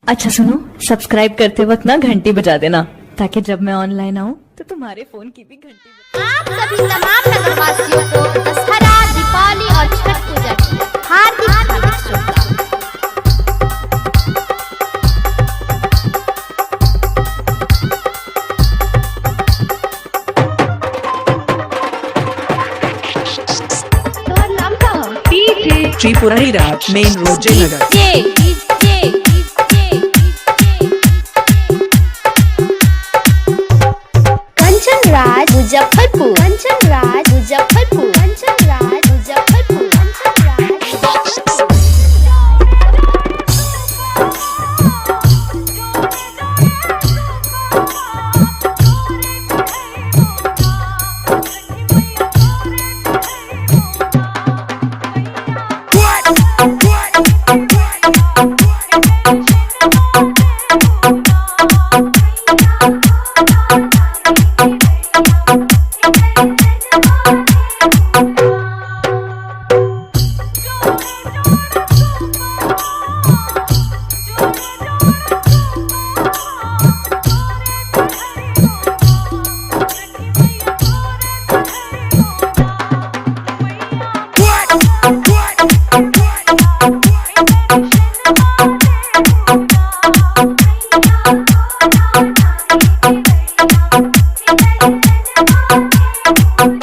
अच्छा सुनो, सब्सक्राइब करते वक्त ना घंटी बजा देना ताकि जब मैं ऑनलाइन आऊँ तो तुम्हारे फोन की भी घंटी बजे। आप सभी तमाम नगरवासियों को दशहरा, दीपावली और छठ पूजा की हार्दिक हार्दिक शुभकामनाएं। तोहर नाम का हो? Tripurari Raj main road Jaynagar. DJ DJ Kanchan Raj Muzaffarpur, Kanchan Raj Muzaffarpur, Kanchan Raj Muzaffarpur, Kanchan Raj.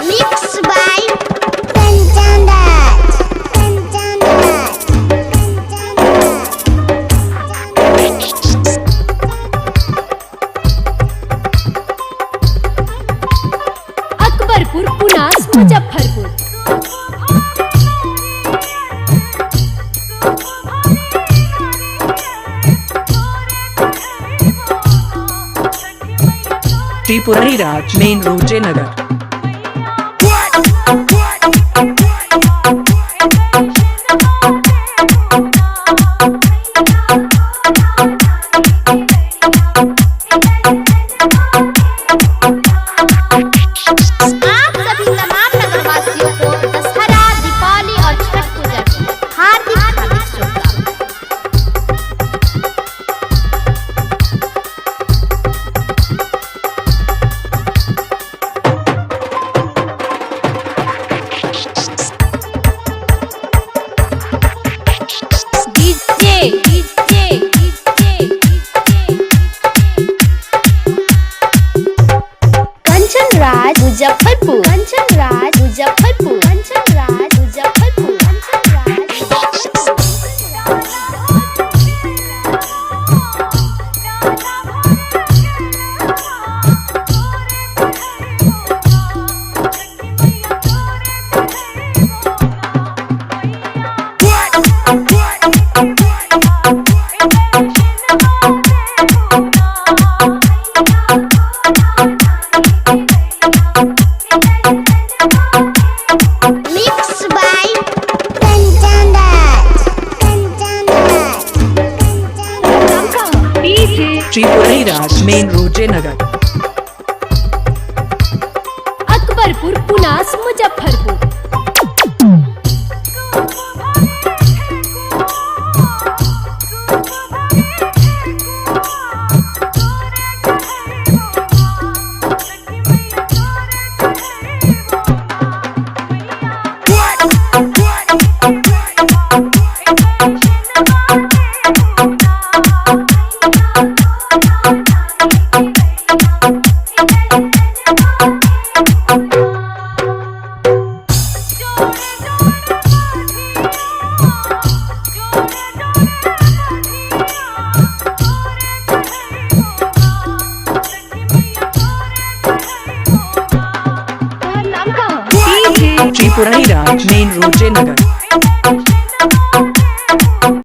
Mix by Kanchan Raj, Kanchan Raj, Kanchan Raj. Akbarpur Punas Muzaffarpur. Tripurari Raj main road Jaynagar. आप सभी तमाम नगरवासियों को दशहरा, दीपावली और छठ पूजा की हार्दिक हार्दिक शुभकामनाएं। DJ DJ DJ Kanchan Raj Muzaffarpur, Kanchan Raj Muzaffarpur, Kanchan Raj Muzaffarpur, Kanchan Raj. Mix by Kanchan Raj, Kanchan Raj, Kanchan Raj. Tripurari Raj main road Jaynagar. Akbarpur Punas Muzaffarpur. Tripurari Raj main road Jaynagar.